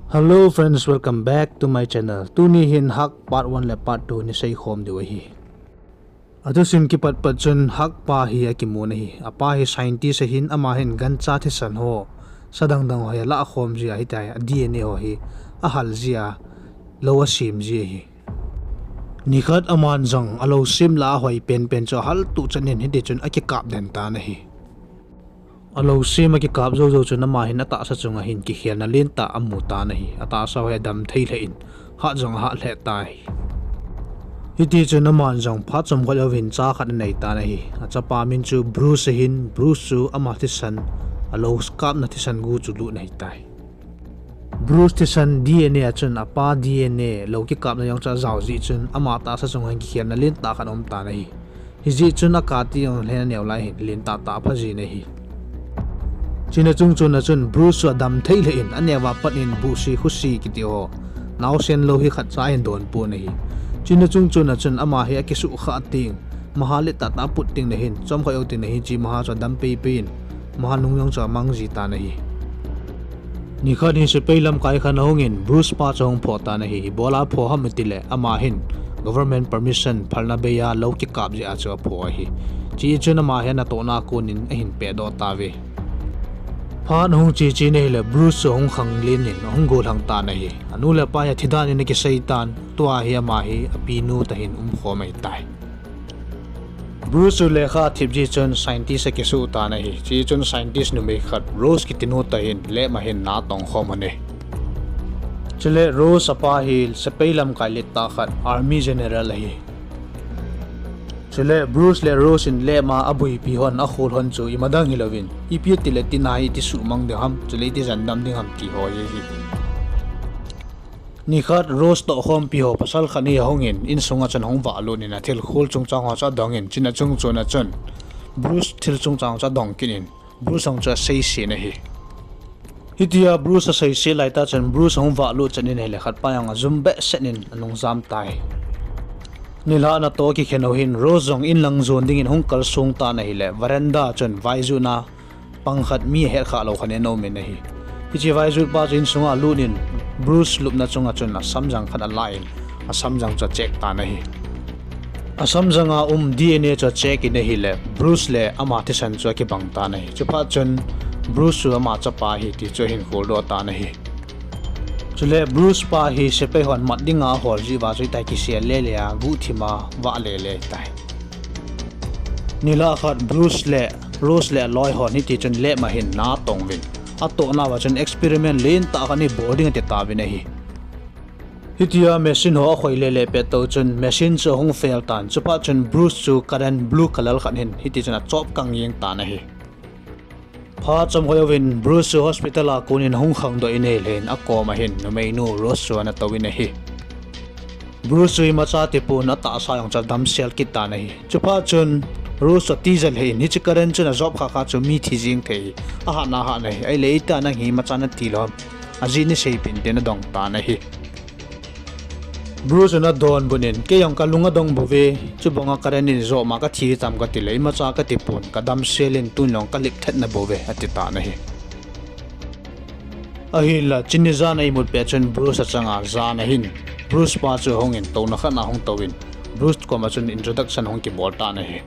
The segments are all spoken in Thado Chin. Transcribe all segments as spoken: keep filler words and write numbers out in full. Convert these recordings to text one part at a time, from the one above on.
Hello friends, welcome back to my channel. Tuni hin Hak part one le part two ni seikhom diu ahi. Athusim kipat pat chun Hak pa hi akimun ahi. Apa hi scientist ahin, ama hin gancha thisan ho, sa dangdang ho hi alahkhom jia hitia a D N A ho hi ahal jia, lou asem jia ahi. Nikhat aman jong alou sem lah a ahoi penpen chu ahal tuh chan in hiti chun akikap den tan ahi. Alou sem akikap jou jou chun ama hin atahsa chunga hin kikhelna lentah amu tan ahi. Atahsa ho hi adam thei lheh in, hat jong ahat lheh tai. Hiti chun aman jong phat chomkhat jouvin cha khat anei tan ahi. Achapa min chu Bruce ahin, Bruce chu ama thisan, alou kapna thisan gu chu lut ahitai. Bruce thisan D N A a chun apa D N A lou kikapna jong chu ajao jeh chun ama tahsa chunga hin kikhelna lentah khat aum tan ahi. Hijeh chun akati jong lhen aneo lai hin lentah tah apha jin ahi. Chuna chungchon a chun Bruce chu adam thei lheh in, aneo a pat in buhsi khusi kiti ho, naosen lou hi khatcha ahin donpon ahi. Chuna chungchon a chun ama hi akisuhkhah teng, maha lentah tah aput teng le hin, chomkhat jou teng le hin hiche maha chu adam peipei in, maha nung jong chu amang ji tan ahi. Nikhat hi sepai lamkai khat ahungin Bruce pa chu ahung phoh tan ahi. Ibola phoh ham itile ama hin government permission phalna bei a lou kikap jeh a chu aphoh ahi. Hichun ama hi anatohna a konin ahin pehdoh tauve. Phat ahung che che in ahile Bruce chu ahung khanglen in ahung gollhang tan ahi. Anu le apa hi athi dan in akisei tan, tua hi ama hi apinu toh hin umkhom ahitai. Bruce chu lekha athip jeh chun scientist akisuh tan ahi. Hichun scientist numei khat Rose kitinu toh hin lab a hin na atongkhom lhon e. Chule Rose apa hi sepai lamkai lentah khat, army general ahi. Chule Bruce le Rose in lab a abuipi lhon, akhol lhon chu imadang hilouvin, ipi atile tina hi iti suhmang ding ham, chule iti jandam ding ham ti ho ahi. Nikhat Rose tohkhompi ho pasal khat hi ahungin, insunga chun ahung vahlut in athilkhol chungchang ho chu adongin, chuna chungchon a chun Bruce thil chungchang chu adong kit in, Bruce jong chu aseise in ahi. Hitia Bruce aseise laitah chun Bruce ahung vahlut chan in ahile khatpa jong ajum behseh in anung jam tai. Nilhah natoh kikhen u hin Rose jong inlang jon dingin ahung kalsong tan ahile veranda chun vaijutna pang khat mi ahetkhah lou khat in aumin ahi. Hiche vaijutpa chu insunga alut in Bruce lupna chunga chun asamjang khat alah in asamjang chu acheck tan ahi. Asamjang a um D N A chu acheck in ahile Bruce le ama thisan chu akibang tan ahi. Chuphat chun Bruce chu ama chapa ahi ti chu ahin kholdoh tan ahi. Chule Bruce pa hi sepai hon mat dinga ahol jeh uva chu hitia kisel lele a guhthim a vah lele tai. Nilhah khat Bruce le Rose le aloi hon hiti chun lab a hin na atong uvin, atohna uva chun experiment lentah khat hi bol ding ati tauvin ahi. Hitia machine ho akhoi lele pet tou chun machine chu ahung fail tan, chuphat chun Bruce chu current blue color khat hin hiti chun achop kang jeng tan ahi. Phat chomkhat jouvin Bruce chu hospital a konin ahung khangdoh in ahile akom a hin numeinu Rose chu ana touvin ahi. Bruce chu imacha tipon, atahsa jong chu adamsel kit tan ahi. Chuphat chun Rose chu atija lheh in, hiche current chun ajop khakha chu mi thi jeng thei ahi. Ahatna ahat ahi. Ahile itia nang hi imacha nati lou ham, ajeh neiseipeh in tin adong tan ahi. Bruce chun adonbut in, kei jong kalung adong bouve, chubanga current in jop ma kathi tam katile imacha katipon, kadamsel in tun jong kalip thetna bouve ati tan ahi. Ahinla chuni jan a imut pet chun Bruce achanga, jan a hin Bruce pa chu ahungin touna khat a hung touvin, Bruce koma chun introduction ahung kibol tan ahi.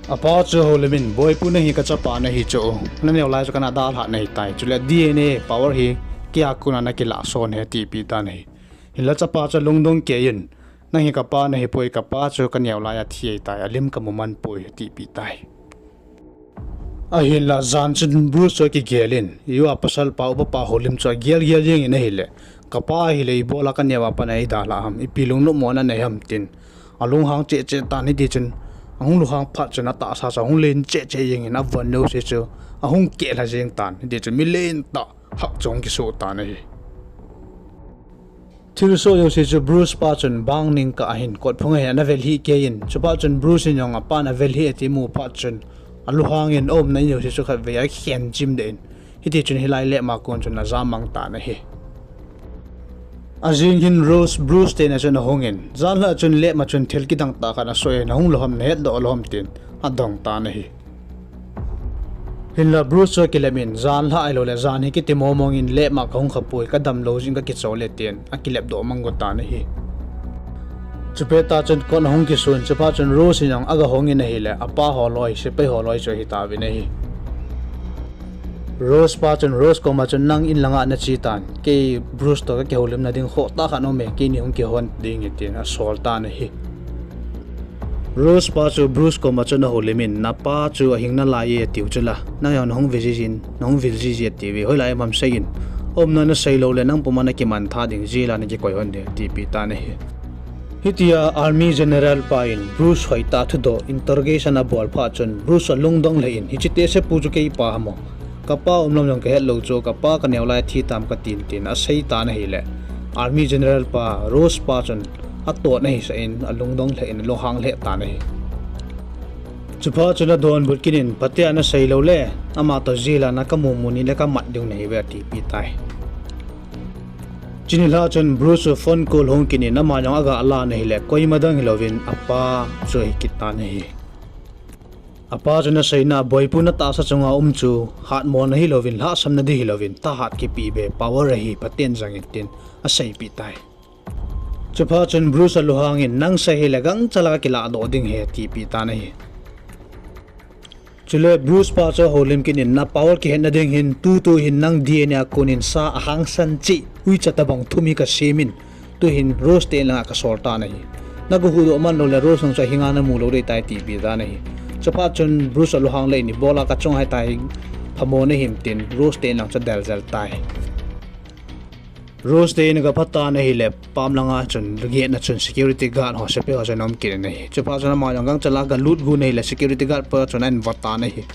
Apa chu houlimin, boipu, nang hi kachapa nahi chu, naneo lai chu kana dalhah nahitai, chule D N A power hi keia kona nakilah son ahi atipeh tan ahi. Hinla chapa chu alungdong keiyin, nang hi kapa nahipoi, kapa chu kaneo lai a thi ahitai, alim kamu manpoi atipeh tai. Ahinla jan chun Bruce chu akigelin, eiho a pasalpa upa pa houlim chu agel gel jengin ahile, kapa ahile ibola kaneo a pat a eidalhah ham, ipi lungnop mo nanei ham tin alunghang cheh cheh tan, hitichun ahung lunghang phat chun atahsa chu ahung len cheh cheh jengin avon jouse chu ahung kehlha jeng tan, hitichun mi lentah hah chu ahung kisoh tan ahi. Thilsoh jouse chu Bruce pa chun bang ningkah a hin kotphung a hin ana velhih keiyin, chuphat chun Bruce in jong apan avelhih ati amu phat chun alunghangin aumna in jouse chu khatvei a akhen chim deh in, hitichun hilai lab a kon chun ajam mang tan ahi. Ajing hin Rose, Bruce te ina chun ahungin, janhi a chun lab a chun thil kidang tah khat asoh in, nahung lou ham, nahetdoh lou ham tin adong tan ahi. Hinla Bruce chu akilep in, jan lha ahilou le jan hi kiti mong mong in lep ma kahung kha poi, kadam lou jing kakichol e tin akilep doh mang go tan ahi. Chupet tah chun kot ahung kisun, chuphat chun Rose in jong aga hong in ahile, apa holoi, sepai holoi chu ahi tauvin ahi. Rose pa chun Rose koma chun, nang in langa nache tan, kei Bruce toh kakihoulimna ding khoh tah khat aume, keini hung kihon ding e tin asol tan ahi. Rose pa chu Bruce koma chun ahoulim in, napa chu ahing nalai e atiu chula, nang jong nahung vil jiji in, nahung vil jiji atiuve, hoilai ham seiyin, aumna nasei lou le nang puma nakiman tha ding, jail a nakikoi hon ding, atipeh tan ahi. Hitia Army General pa in Bruce hoitah a thudoh, interrogation abol phat chun Bruce alungdong lheh in, hiche tehsepu chu keipa ham o, kapa umlam jong kahet lou chu, kapa kaneo lai athi tam katin tin asei tan ahile, Army General pa Rose pa chun atot ahisah in alungdong lheh in alunghang lheh tan ahi. Chuphat chun adonbut kit in, phatea nasei lou le, ama toh jail a na kamu mu ni le kamat diu nahiuve atipeh tai. Chuni lhah chun Bruce chu phone call hung kit in, ama jong aga lan ahile, koima dang hilouvin apa chu ahi kit tan ahi. Apa chun aseina, boipu natahsa chunga um chu hatmona hilouvin, lhahsamna ding hilouvin, thahat kipeh be power ahi, phaten jang in tin aseipeh tai. Chuphat chun Bruce alunghang in, nang sei hile gangchal a kakiladoh ding ahi atipeh tan ahi. Chule Bruce pa chu ahoulim kit in, na power kihetna ding hin tutu hin nang D N A a kon in sa ahangsan cheh uicha tobang thum hi kasem in, tuhin Rose te in langa kasol tan ahi. Naga huhdoh man lou le Rose jong chu ahinga namu lou ding ahitai atipeh tan ahi. Chuphat chun Bruce alunghang lheh in, ibola kachunga hitia hi phamo nahim tin Rose te in lang chu adel jel tai. Rose te in aga pha tan ahile, pam langa chun gate na chun security guard ho, sepai ho chun aum kit in ahi. Chuphat chun ama jong gangchal a aga lut got in ahile, security guard pa chun ahin vo tan ahi.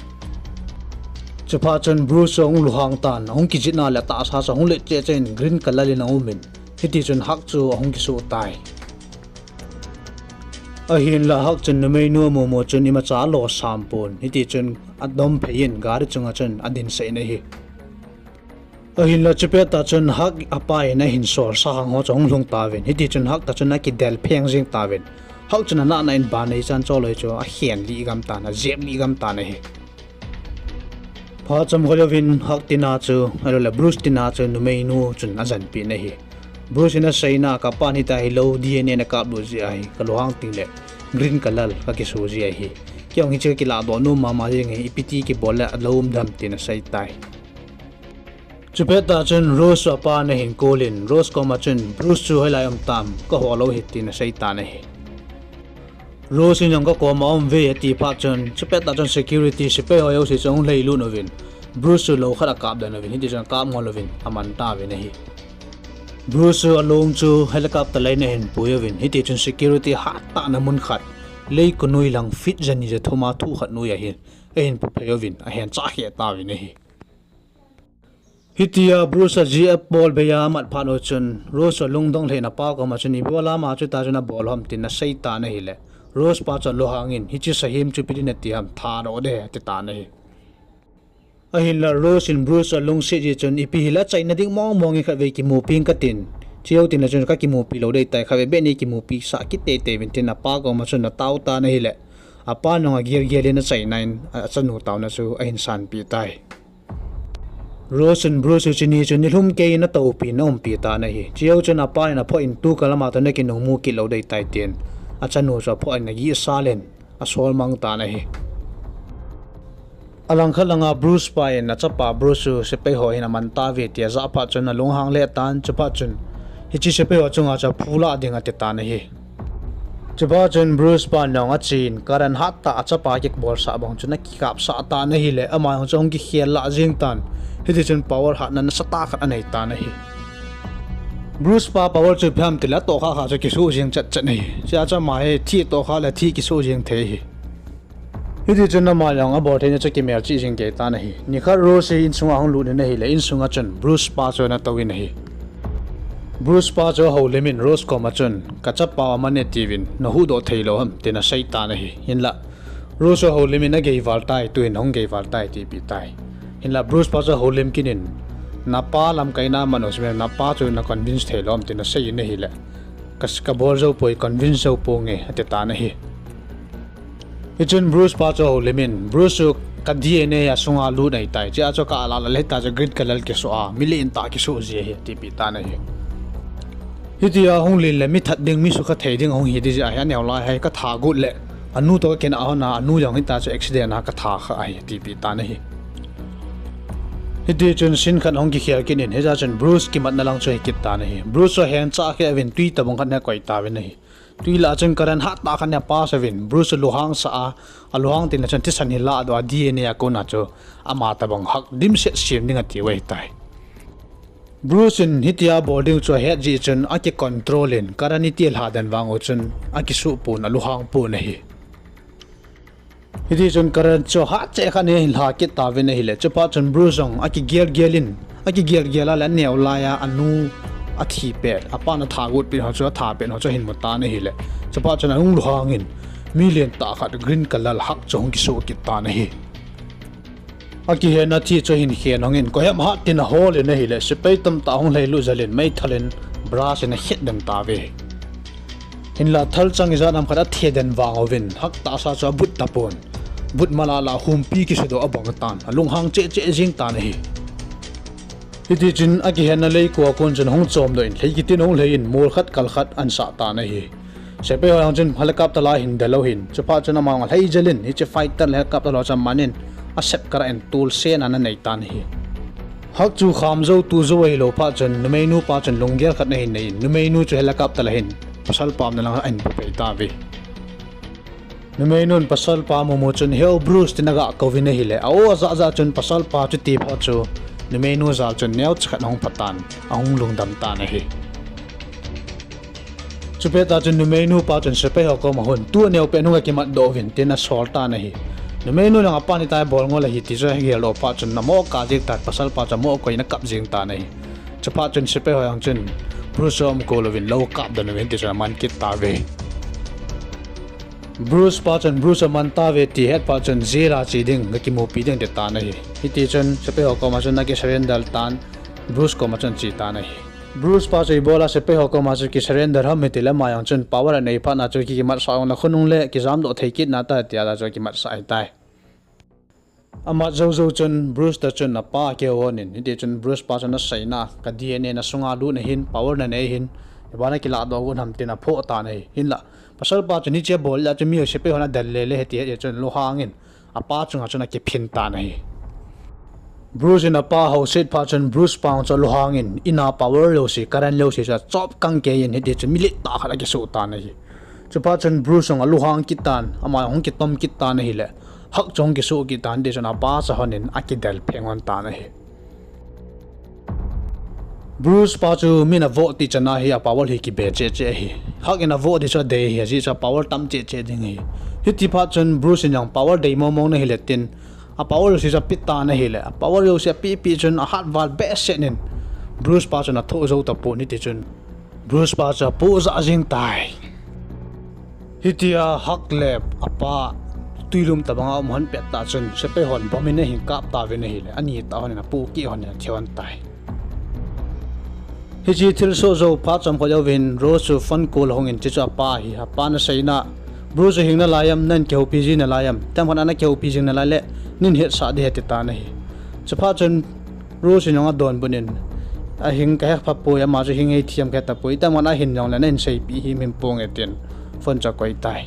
Chuphat chun Bruce chu ahung lunghang tan, ahung kijihna le atahsa chu ahung let cheh cheh in green color in aum in, hiti chun Huck chu ahung kisoh tai. Ahinla Huck chun numeinu amu mu chun imacha alosam pon, hiti chun adom phei in gari chunga chun adinsah in ahi. Ahinla chupet tah chun Huck apa in ahin solsa hang ho chu ahung lhung tauvin, hiti chun Huck tah chun akidel pheng jeng tauvin, Huck chun anahna in ban neichan choloi chu akhen lih gam tan, ajep lih gam tan ahi. Phat chomkhat jouvin Huck tina chu, ahiloule Bruce tina chu numeinu chun ajanpeh in ahi. Bruce in aseina, kapan hitia hilou D N A nakaplut jeh ahi, kalunghang teng le green color kakiso jeh ahi. Kei jong hiche kakiladoh nom mama jeng e, ipi ti kibol le alou um dem tin asei tai. Chupet tah chun Rose chu apa in ahin call in, Rose koma chun, Bruce chu hoilai um tam, kaho lou ahi tin asei tan ahi. Rose in jong kakoma um ve ati phat chun, chupet tah chun security sepai ho jouse chu ahung lhailut uvin, Bruce chu lou khat akap den uvin, hiti chun akap ngol uvin aman tauvin ahi. Bruce chu along chu helicopter lei in ahin pui uvin, hiti chun security hattahna mun khat, lei konoi lang feet jani jathum a thu khat noi ahi, ahin puphei uvin, ahen chah kheh tauvin ahi. Hitia Bruce a ji apol bei a amat phat u chun, Rose chu alungdong lheh in apa koma chun, ibola ama chutia chun abol ham tin asei tan ahile, Rose pa chu alunghang in, hiche sahem chu ipi din nati ham, thadoh ding ahi ati tan ahi. Ahinla Rose in Bruce chu alungset jeh chun, ipi hile achaina ding mong mong in khatvei kimupi inge katin, chejou tengle chun kakimupi lou ding ahitai, khatvei beh ni kimupi sah kit teitei uvin tin apa koma chun atao tan ahile, apan jong agel gel in achaina in achanu taona chu ahin sanpeh tai. Rose chun Bruce chu chuni chun nilhum kei in atoupin aumpi tan ahi. Chejou chun apa in aphoh in, tukal ama toh nakinungmu kit lou ding ahitai tin, achanu chu aphoh in agihsal in asol mang tan ahi. Alangkhat langa Bruce pa in achapa Bruce chu sepai ho hin aman tauve tia ajah phat chun alunghang lheh tan, chuphat chun hiche sepai ho chunga chu aphulah ding ati tan ahi. Chuphat chun Bruce pan jong achen, current hattah achapa kibolsah bang chun akikapsah tan ahile, ama jong chu ahung kikhel lah jeng tan. Hiti chun power hatna nasatah khat anei tan ahi. Bruce pa power chu ipi ham tile atohkhah khah chu kisoh jeng chet chet ahi. Chea chu ama hi thi tohkhah le thi kisoh jeng thei ahi. Hiti chun ama jong abol theina chu kimelchih jing kei tan ahi. Nikhat Rose hi insunga ahung lut in ahile, insunga chun Bruce pa chu ana touvin ahi. Bruce pa chu ahoulim in Rose koma chun, kachapa aman e tiuvin, nahuhdoh theilou ham tin asei tan ahi. Hinla Rose chu ahoulim in, ageival tai, tuhin ahung geival tai, atipeh tai. Hinla Bruce pa chu ahoulim kit in, napa lamkaina aman u seh, napa chu na convince theilou ham tin asei in ahile, ka, kabol joupoi, convince jouponge ati tan ahi. Hichun Bruce pa chu ahoulim in, Bruce chu ka D N A a sunga lut ahitai. Chea chu ka ala la le hita chu green color kisoh a, mi lentah kisoh ji ahi, atipeh tan ahi. Hitia hung len le mi that ding, mi sukha thei ding ahung hi ding jeh ahi, aneo lai hi ka tha got le anu toh ka kinah hon a, anu jong hita chu accident a ka tha kha ahi, atipeh tan ahi. Hiti chun scene khat ahung kikhel kit in, hijeh chun Bruce kimatna lang chu hi kit tan ahi. Bruce chu ahen chah khe uvin twi tabang khat ana koi tauvin ahi. Twi lah chun current hatah khat ana pass uvin, Bruce chu alunghang sah a, alunghang teng le chun thisan hi lahdoh a, D N A a kona chu ama tabang hak dimset sem ding atiu ahitai. Bruce in hitia bol ding chu ahet jeh chun akicontrol in, current iti alha den vang u chun akisuh pon, alunghang pon ahi. Hiti chun current chu hatcheh khat ana hin lha kit tauvin ahile, chuphat chun Bruce jong akigel gel in, akigel gel a le aneo lai a anu athi pet, apan atha got pet ho chu, atha pet ho chu ahin mu tan ahile, chuphat chun ahung lunghang in, mi lentah khat green color hak chu ahung kisoh kit tan ahi. Akihenna thi chu ahin khen hong in, koiham hat tin ahol in ahile, sepai tamtah ahung lhailut jel in, meithal in brush in akhet den tauve. Hinla thalchang ijat ham khat athe den vang uvin, hak tahsa chu abut tapon. But mala la humpi kisudoh abang tan, alunghang cheh cheh jeng tan ahi. Hiti chun akihenna leiko a kon chun ahung chomdoh in, lhei kitin ahung lhei in, mol khat kal khat ahin sah tan ahi. Sepai ho jong chun helicopter la ahin del u ahin, chuphat chun ama jong alhai jel in, hiche fighter le helicopter ho chu aman in, asep kara in tolsen ana nei tan ahi. Hak chu kham jou tu jou ahilou phat chun numeinu pa chun lunggel khat ana hin nei in, numeinu chu helicopter la hin pasalpa umna lang ahin pu pei tauve. Numeinun pasalpa amu mu chun, "Heo Bruce," tin aga kouvin ahile, a-o ajah jah chun pasalpa chuti phat chu numeinu jal chun neocha khat ahung patan, ahung lungdam tan ahi. Chupet tah chun numeinu pa chun sepai ho koma hon, "Tu aneo pet nung a kimatdoh uvin," tin asol tan ahi. Numeinu jong apan hitia bol ngol ahi ti chu ageldoh phat chun amo kap jeng tan, pasalpa chu amo koi in akap jeng tan ahi. Chuphat chun sepai ho jong chun Bruce chu aum kol uvin lou kap den uvin ti chun aman kit tauve. Bruce pa chun Bruce aman tauve ti ahet phat chun jail a che ding, ga kimupi ding ati tan ahi. Hiti chun sepai ho koma chun ana kisurrender tan, Bruce koma chun che tan ahi. Bruce pa chu ibola sepai ho koma chu kisurrender ham hitile ama jong chun power anei phat na chu ki, kimatsah uvin la khonung le kijamdoh thei kit nante tia chu akimatsah ahitai. Amat jou jou chun Bruce toh chun apa akihou in, hiti chun Bruce pa chun aseina, "Ka D N A nasunga lut ahin, power nanei ahin, ibola nakiladoh got ham?" tin aphoh tan ahi. Hinla pasalpa chun hiche abol a chun mi ho sepai hon adel lele ahi ti ahet chun lunghang in apa chunga chun akiphin tan ahi. Bruce in apa houset phat chun Bruce pa chu alunghang in, in a power jouse, current jouse chu achop kang kei in, hiti chun mi lentah khat akisoh tan ahi. Chuphat chun Bruce jong alunghang kit tan, ama hung kitom kit tan ahile, Hulk chu hung kisoh kit tan, hiti chun apa chu ahon in akidel pheng lhon tan ahi. Bruce pa chu min avoh tih chan a hi a power hi kibe cheh cheh ahi. Hulk in avoh ding chu adei ahi, ajeh chu a power tam cheh cheh ding ahi. Hiti phat chun Bruce in jong power dei mong mong ana hile tin, a power jouse chu ape tan ahile, a power jouse ape peh chun ahat val behseh in Bruce pa chun athoh jou tapon, hiti chun Bruce pa chu apoh jah jeng tai. Hitia Hulk le apa twilum tabang a um lhon pet tah chun sepai hon bomb in ahin kap tauvin ahile, ani tah hon in apoh keh lhon in athi lhon tai. Hiche thilsoh jou phat chomkhat jouvin Rose chu phone call ahung in, hiche chu apa ahi, apan aseina, Bruce chu hing nalai am, nahin kihoupi ji nalai am, time khat a nakihoupi jing nalai le, nahin hetsah ding ahi ati tan ahi. Chuphat chun Bruce in jong adonbut in, ahing kahe pha poi, ama chu hing ahi thi am kahe tapoi, time khat a ahin jongle nahin seipeh himhim ponge tin phone chu akoi tai.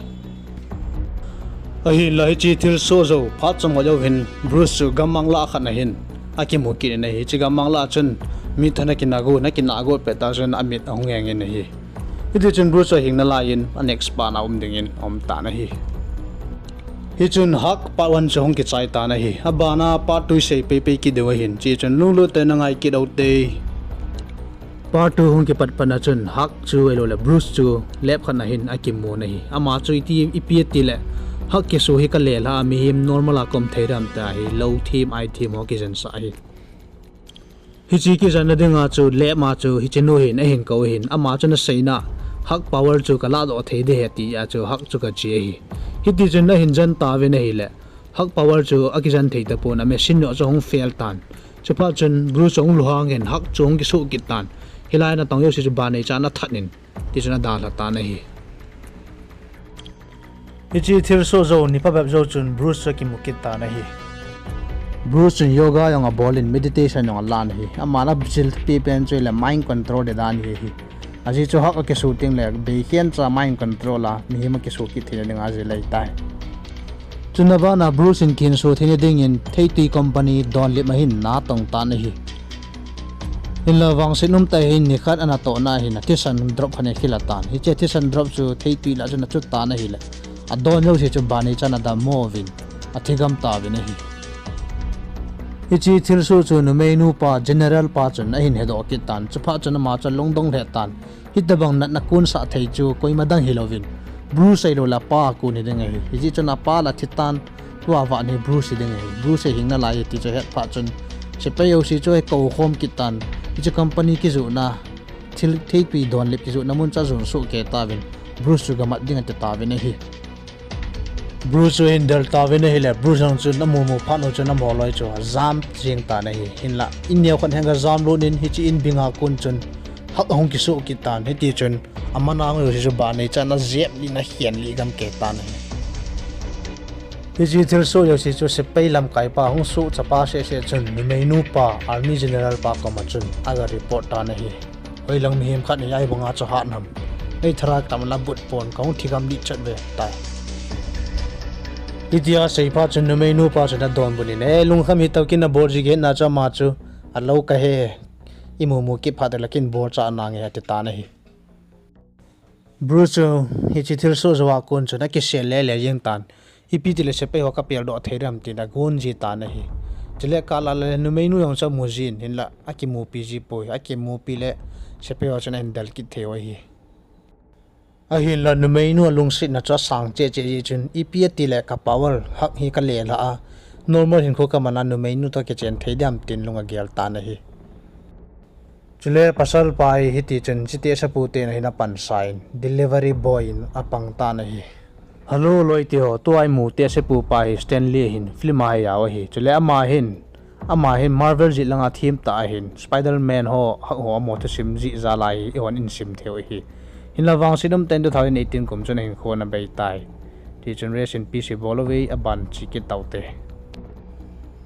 Ahinla hiche thilsoh jou phat chomkhat jouvin Bruce chu gammang lah khat a hin akimu kit in ahi. Hiche gammang lah a chun mi thah ana kinah got, ana kinah got pet tah chun amit ahung eng in ahi. Hiti chun Bruce chu ahing nalai in a next part a um dingin aum tan ahi. Hichun Hulk part one chu hung kichai tan ahi. Abana part two isei peipei kit diu ahin, hichun lunglut tah in nangai kit ute. Part two hung kipat pat na chun Hulk chu ahiloule Bruce chu lab khat a hin akimun ahi. Ama chu iti, ipi atile, Hulk kisu hi kalelha a mihem normal a kaum thei dam tia hi lou them, ai them ho kijensah ahi. Hiche kijenna dinga chu lab a chu hichenu hin ahin kou ahin, ama chun aseina, Hulk power chu kalahdoh thei ding ahi tia chu Hulk chu kache ahi. Hitichun ahin jen tauvin ahile, Hulk power chu akijen thei tapon, a machine joh chu ahung fail tan. Chuphat chun Bruce chu ahung lunghang in Hulk chu ahung kisuh kit tan. Hilai natong jouse chu banei cha ana that in, tichun adalha tan ahi. Hiche thilsoh jou ni phabep jou chun Bruce chu akimu kit tan ahi. Bruce chun yoga jong abol in meditation jong alan ahi. Aman ajil thei pen chu ahile mind control ding dan ahi. Ajeh chu hak akisu teng le beikhen cha mind control a mihem akisu kit theina dinga ajil ahitai. Chuna vana Bruce in kihinso theina dingin theitwi company donlip ahin natong tan ahi. Hinla vangset umtah in nikhat anatohna hin athisan drop khat akhel tan. Hiche thisan drop chu theitwi lah chun achu tan ahile, adon jouse chu banei chan adammo uvin, athigam tauvin ahi. Hiche thilsoh chu numeinu pa General pa chun ahin hedoh kit tan, chuphat chun ama chu alungdong lheh tan. Hitobang natna konsah thei chu koima dang hilouvin, Bruce ahiloule apa kon hiding ahi. Hijeh chun apa la thitan, tua vang hi Bruce hiding ahi. Bruce hi hing nalai ahi ti chu ahet phat chun, sepai jouse chu akou khom kit tan. Hiche company kijohna, thil theitwi donlip kijohna mun chu ajon soh kei tauvin, Bruce chu gamat ding ati tauvin ahi. Bruce chu ahin del tauvin ahile, Bruce jong chun amu mu phat u chun amaho loi chu ajam jeng tan ahi. Hinla in neo khat hin gajam lut in hiche in binga kon chun hak ahung kisoh kit tan. Hitichun aman a hung jouse chu banei chan ajep lih in akhen lih gam kei tan ahi. Hiche thilsoh jouse chu sepai lamkaipa hung soh chapa seh seh chun numeinu pa Army General pa koma chun aga report tan ahi. Hoilang mihem khat hi ahivanga chu hat ham. Ei thalai tam la but pon kahung thigam lih chet ve tai. Hitia asei phat chun numeinu pa chun adonbut in, e, lungkham hitah kit in nabol ji kit na chu ama chu alou kahe. Imu mu kit phat le kin bolcha nange ati tan ahi. Bruce chu hiche thilsoh jouva kon chun akisel lele jeng tan. Ipi tile sepai ho kapeldoh thei dem tin agon ji tan ahi. Chule kal a le numeinu jong chu amu jin hinla akimupi ji poi, akimupi le sepai ho chun ahin del kit thei u ahi. Ahinla numeinu alungsetna chu asang cheh cheh jeh chun ipi atile ka power hak hi kalelhah a, normal hinkho kaman a numeinu toh kichen thei dem tin lung agel tan ahi. Chule pasalpa hi hitichun chuteh sepu ten ahin apansa in delivery boy in apang tan ahi. Hello loite ho, tua imu teh sepupa hi Stan Lee ahin, film a hi jao ahi. Chule ama hin, ama hin Marvel jet langa them tah ahin, Spider-Man ho, Hulk ho amaho thusim jeh jal a hi eihon ihin sim thei u ahi. Hinla vangset umtah in two thousand eighteen kum chun ahinkho ana bei tai. Tichun rest in peace hi bol uve, aban che kit taute.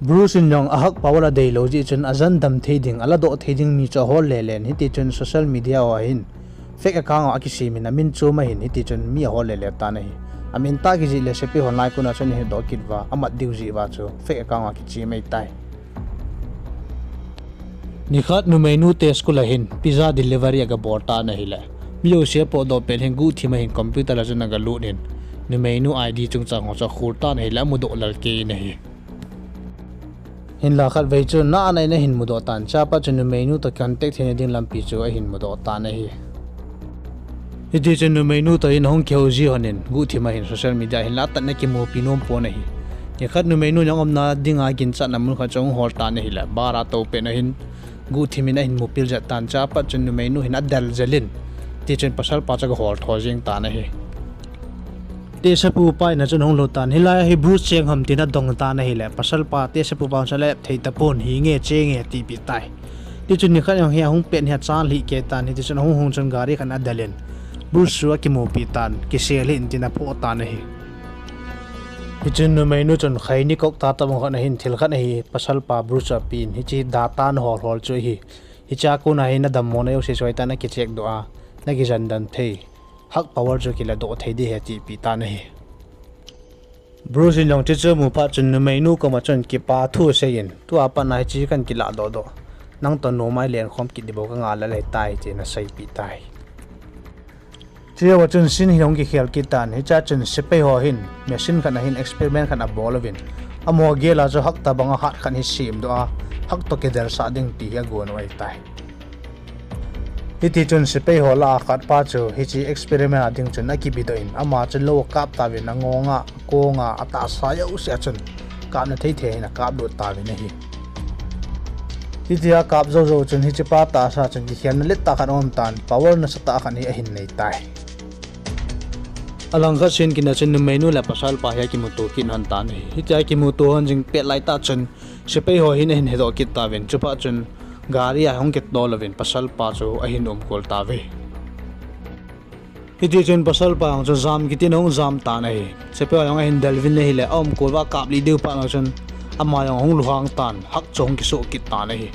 Bruce in jong a Hulk power adeilou jeh chun ajan dam thei ding, aladoh thei ding mi chu ahol lele in, hitichun social media ho ahin fake account ho akisem in amin chom ahin, hitichun mi ahol lele tan ahi. Amin tah kijih le sepai hon lai kona chun ahin hedoh kit uva, amat diu jeh uva chu fake account ho akichem ahitai. Nikhat numeinu te school a hin pizza delivery agabol tan ahile, mi jouse apotdoh pet hin guhthim a hin computer a chun agalut in, numeinu ID chungchang ho chu akhol tan ahile, amudoh lel kei in ahi. Hinla khatvei chun na ana in ahin mudoh tan, chuphat chun numeinu toh contact theina ding lampi chu ahin mudoh tan ahi. Hitichun numeinu toh in ahung kihou ji lhon in guhthim a hin social media hinla atatna kimupi nom pon ahi. Nikhat numeinu jong umna dinga ginchatna mun khat chu ahung hol tan ahile, bar a tou pet na hin guhthim in ahin mupil jep tan, chuphat chun numeinu hin adel jel in, tichun pasalpa chu agahol tho jeng tan ahi. Tehsepupa in a chun ahung lut tan, hilai a hi Bruce cheng ham tin adong tan ahile, pasalpa tehsepupa chun alep thei tapon, hinge chenge atipeh tai. Tichun nikhat jong hi ahung pet hi achan lhih kei tan, hitichun ahung hung chun gari khat in adel in, Bruce chu akimupi tan, kisel hih in tin aphoh tan ahi. Hichun numeinu chun khaini kok tah tobang khat ahin thil khat ahi, pasalpa Bruce chu apen, hiche data nahol hol chu ahi. Hichea kona hi nadammona jouse chu hoitah in nakicheck doh a, nakijen dan thei, Hulk power chu kiladoh thei ding ahi atipeh tan ahi. Bruce in jong chuche chu amu phat chun numeinu koma chun kipa thu asei in, tua pat na hiche kahin kiladoh doh, nang toh nom a ilenkhom kit ding bou kangah lel ahitai tin aseipeh tai. Chujouva chun scene hi ahung kikhel kit tan, hichea chun sepai ho hin machine khat ahin experiment khat abol uvin, amaho gel a chu Hulk tobang a hat khat hi semdoh a, Hulk toh kidelsah ding ti hi agon u ahitai. Hitichun sepai ho lah a khatpa chu hiche experiment a ding chun akibidoh in, ama chun lou akap tauvin, angonga, akonga, atahsa jouse a chun kapna thei thei hin akaplut tauvin ahi. Hitia akap jou jou chun hichepa tahsa chun kikhelna let tah khat aum tan, power nasatah khat hi ahin nei tai. Alangkhat scene kit na chun numeinu le pasalpa hi akimuto kit lhon tan ahi. Hitia kimuto lhon jing pet laitah chun sepai ho hin ahin hedoh kit tauvin, chuphat chun gari a hung kitol uvin pasalpa chu ahin umkol tauve. Hitichun pasalpa jong chu jam kit in ahung jam tan ahi. Sepai ho jong ahin del uvin ahile, aumkol uva akaplih diu phat na chun ama jong ahung luhang tan, Hak chu ahung kisoh kit tan ahi.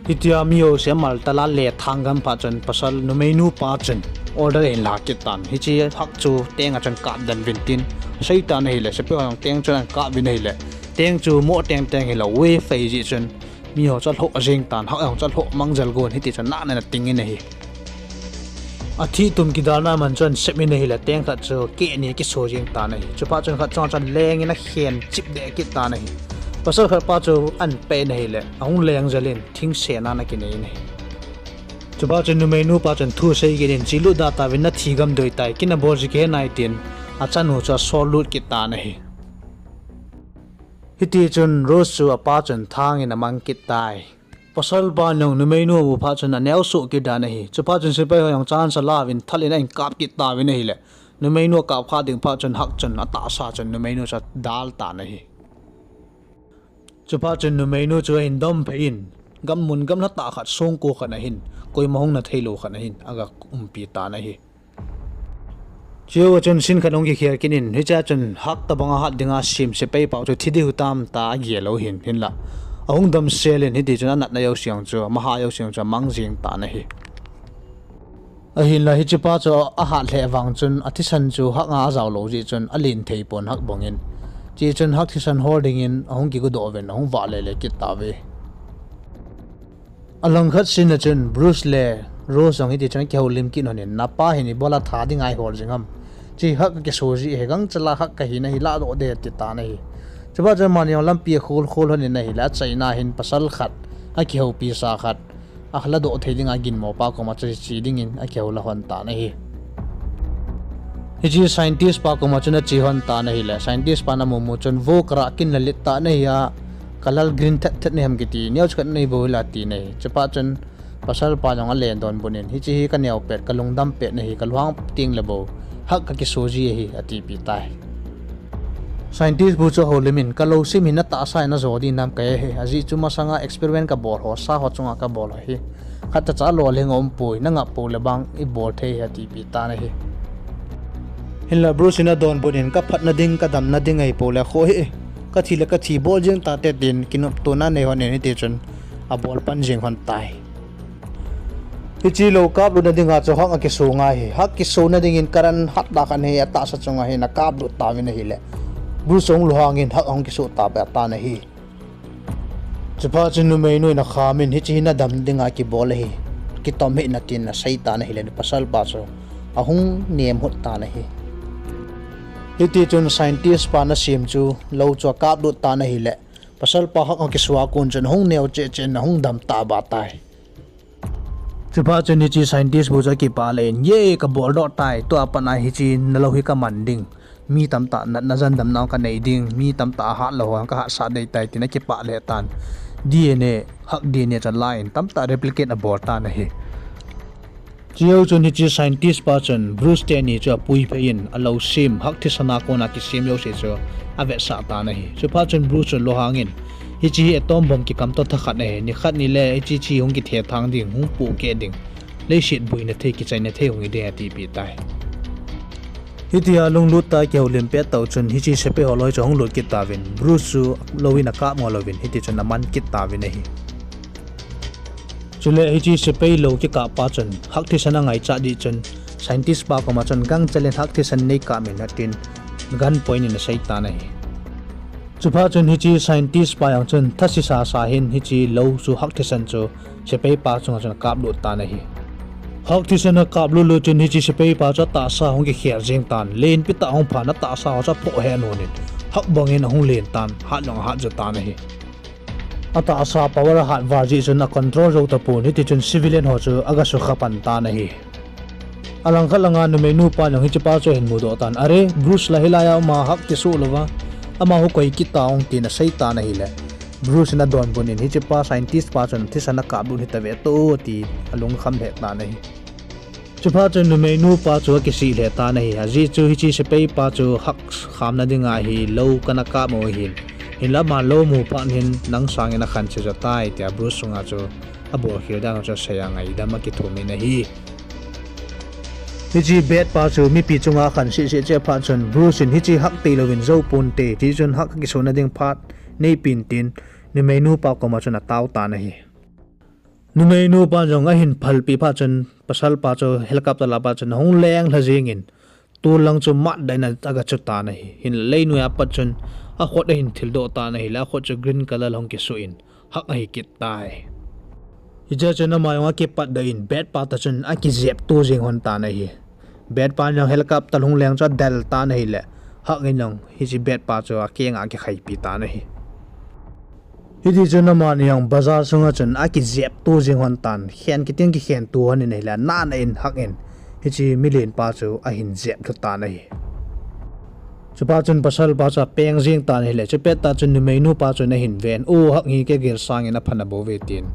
Hitia miho semal tala le thang gam phat chun pasal numeinu pa chun order ahin la kit tan. Hiche Hak chu teng a chun kap den uvin tin asei tan ahile, sepai ho jong teng chun ahin kap uvin ahile, teng chu mo teng teng hilou, wave ahi jeh chun miho chu alhoh jeng tan, Hak jong chu alhoh mang jel gon, hiti chun natna in ating in ahi. Athih tum kidalna man chun asep in ahile, teng khat chu keh ni akiso jeng tan ahi. Chuphat chun khat chunga chun aleng in akhen chip deh kit tan ahi. Pasal khat pa chu ahin pe in ahile, ahung leng jel in thingse na ana kinei in ahi. Chuphat chun numeinu pa chun thu asei kit in, che lut da tauvin, nathi gam doi tai, kei nabol ji kihe nai tin, achanu chu asol lut kit tan ahi. Hiti chun Rose chu apa chun thang in amang kit tai. Pasal pa jong numeinu amu phat chun aneo soh kit dan ahi. Chuphat chun sepai ho jong chance ala uvin thal in ahin kap kit tauvin ahile, numeinu akap kha ding phat chun Hak chun atahsa chun numeinu chu adal tan ahi. Chuphat chun numeinu chu ahin dom phei in, gammun gamla tah khat, songko khat ahin, koima hung na theilou khat ahin aga umpi tan ahi. Chujou chun scene khat ahung kikhel kit in, hichea chun Hak tobang ahat dinga sem sepai pa chu thi ding hitam tia agel u ahin, hinla ahung damsel in, hiti chun anatna jouse jong chu, amaha jouse jong chu amang jeng tan ahi. Ahinla hichepa chu ahat lheh vang chun athisan chu Hak a ajao lou jeh chun alen thei pon Hak bang in. Hiche chun Hak thisan hol dingin ahung kigodoh uvin ahung vahle le kit tauve. Alangkhat scene a chun Bruce le Rose jong hiti chun akihoulim kit lhonin, napa hin ibola tha dinga ihol jing ham? Hiche Hak akiso ji hi, gangchela Hak kahina hi ladoh ding ati tan ahi. Chuphat chun amani jong lampi akhol khol lhonin ahile, achaina hin pasal khat akihoupi sa khat aladoh thei dinga ginmo pa koma chu che dingin akihou la lhon tan ahi. Hiche scientist pa koma chun ache lhon tan ahile, scientist pan amu mu chun, vo karah kin lalit tah nahi a, kalal green thet thet nahi ham kiti, neocha khat nei bou hila ati nahi. Chuphat chun pasal pa jong alen donbut in, hiche hi kaneo pet, kalungdam pet nahi, kaluhang teng le bou Hak kakiso ji ahi, atipeh tai. Scientist bu chu ahoulim in, kalou sim hi natahsa in najo ding nam kahe, ajeh chu masanga experiment kabol ho, sa ho chunga kabol ho hi khatcha lolhing aumpoi, nangah pou le bang ibol thei ahi, atipeh tan ahi. Hinla Bruce in adonbut in, kaphatna ding, kadamna ding ahipou le kho hi, kathi le kathi bol jeng tate tin kinoptona nei lhonin, hiti chun abol pan jeng lhon tai. Hiche lou kaplutna dinga chu Hak akiso ngai ahi. Hak kisona dingin current hat tah khat hi atahsa chunga hin akaplut tauvin ahile, Bruce ahung luhang in Hak ahung kiso tabe tan ahi. Chuphat chun numeinu in akham in, hiche hi nadam dinga kibol ahi, kitom hih in atin asei tan ahile, pasal pa chu ahung nemhut tan ahi. Hiti chun scientist pan asem chu lou chu akaplut tan ahile, pasal pa Hak akiso a kon chun ahung neo cheh cheh in ahung dam taba tai. Chuphat chun hiche scientist bu chu akipah lheh in, ye, kaboldoh tai, tua pat a hiche nalou hi kaman ding, mi tamtah natna jandamna kanei ding, mi tamtah ahat lou ho kahatsah ding ahitai, tin akipah lheh tan. D N A, Hak D N A chu alan, tamtah replicate abol tan ahi. Chujou chun hiche scientist pa chun Bruce teni chu apui phei in, alou sem, Hak thisan a kona kisem jouse chu avetsah tan ahi. Chuphat chun Bruce chu luhang in, hiche hi atom bomb kikamto thakhat ahi, nikhat nile hiche chu hung kithethang ding, hung pohkeh ding, leiset boina thei, kichaina thei hung hi ding, atipeh tai. Hitia lunglut tah a kihoulim pet tah u chun hiche sepai ho loi chu ahung lut kit tauvin, Bruce chu lou in akap ngo louvin, hiti chun aman kit tauvin ahi. Chule hiche sepai lou kikap pa chun Hak thisan angaichat jeh chun scientist pa koma chun, gangchel in Hak thisan neikap in, atin gun point in asei tan ahi. Chuphat chun hiche scientist pa jong chun thase sasa hin hiche lou chu, Hak thisan chu sepai pa chunga chun akaplut tan ahi. Hak thisan akaplut lut chun hiche sepai pa chu atahsa hung kikhel jeng tan, lenpi tah ahung phan, atahsa ho chu aphoh hen honin, Hak bangin ahung len tan, hat jong ahat jo tan ahi. Atahsa power ahat val jeh chun acontrol jou tapon, hiti chun civilian ho chu aga sukha pan tan ahi. Alangkhat langa numeinu pa jong hichepa chu ahin mudoh tan, are, Bruce la hilai a um a, Hak kiso louva, amaho koi kit ta ung, tin asei tan ahile, Bruce in adonbut in, hichepa scientist pa chun thisan akaplut hitave to, ti alungkham lheh tan ahi. Chuphat chun numeinu pa chu akisih lheh tan ahi, ajeh chu hiche sepai pa chu Hak khamna dinga hi lou kana kap u ahin, hinla ama lou mu phat hin nang sangin akhanche jo tai, tia Bruce chunga chu abolkhel dan u chu asei a, ngaidam akithum in ahi. Hiche bed pa chu mipi chunga khan seh seh cheh phat chun Bruce in hiche Huck tei louvin jou ponte, tichun Huck kisona ding phat neipen tin numeinu pa koma chun atao tan ahi. Numeinu pa jong ahin phalpeh phat chun pasal pa chu helicopter lah a pat chun ahung leng lha jingin, tol lang chu matdoh in aga chu tan ahi. Hinla leinoi a pat chun akhut ahin thildoh tan ahile akhut chu green color hung kisoh in Huck ahi kit tai. Hichea chun ama jong akipatdoh in bed pa toh chun akijep to jeng lhon tan ahi. Bed pa jong helicopter hung leng chu adel tan ahile Huck in jong hiche bed pa chu akenga akikhaipi tan ahi. Hitichun amani jong bazar sunga chun akijep to jeng lhon tan, khen kiti kikhen to lhon in ahile, anahna in Huck in hiche milen pa chu ahin jep lhu tan ahi. Chuphat chun pasal pa chu apeng jeng tan ahile, chupet tah chun numeinu pa chun ahin ven, O Huck hi kagel sangin apha nabouve tin,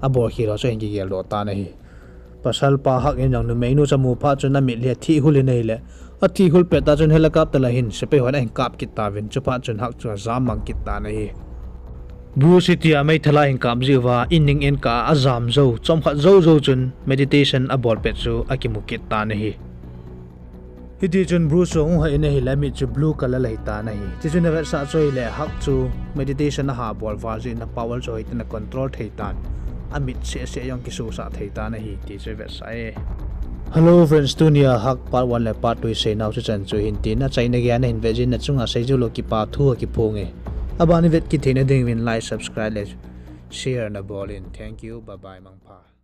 abolkhel ho chu ahin kigeldoh tan ahi. Pasal pa Huck in jong numeinu chu amu phat chun amit hi athihhul in ahile, athihhul pet tah chun helicopter lah a hin sepai hon ahin kap kit tauvin, chuphat chun Huck chu ajam mang kit tan ahi. Bruce hitia meithal a ahin kap jeh uva inning enkah a ajam jou, chomkhat jou jou chun meditation abol pet chu akimu kit tan ahi. Hitichun Bruce chu ahung hah in ahile amit chu blue color ahi tan ahi. Tichun avetsah chu ahile Huck chu meditation aha bol val jeh in a power chu hoitah in acontrol thei tan, amit seh seh jong kisosah thei tan ahi ti chu avetsah e. Hello friends, tunia Huck part one le part two iseinau chu chan chu hin tin, achaina geiya nahin vet jeh in nachunga seijou lou kipathu akiphong e. Aban ivet kit theina dinguvin like, subscribe le share nabol in. Thank you, bye bye, mangpha.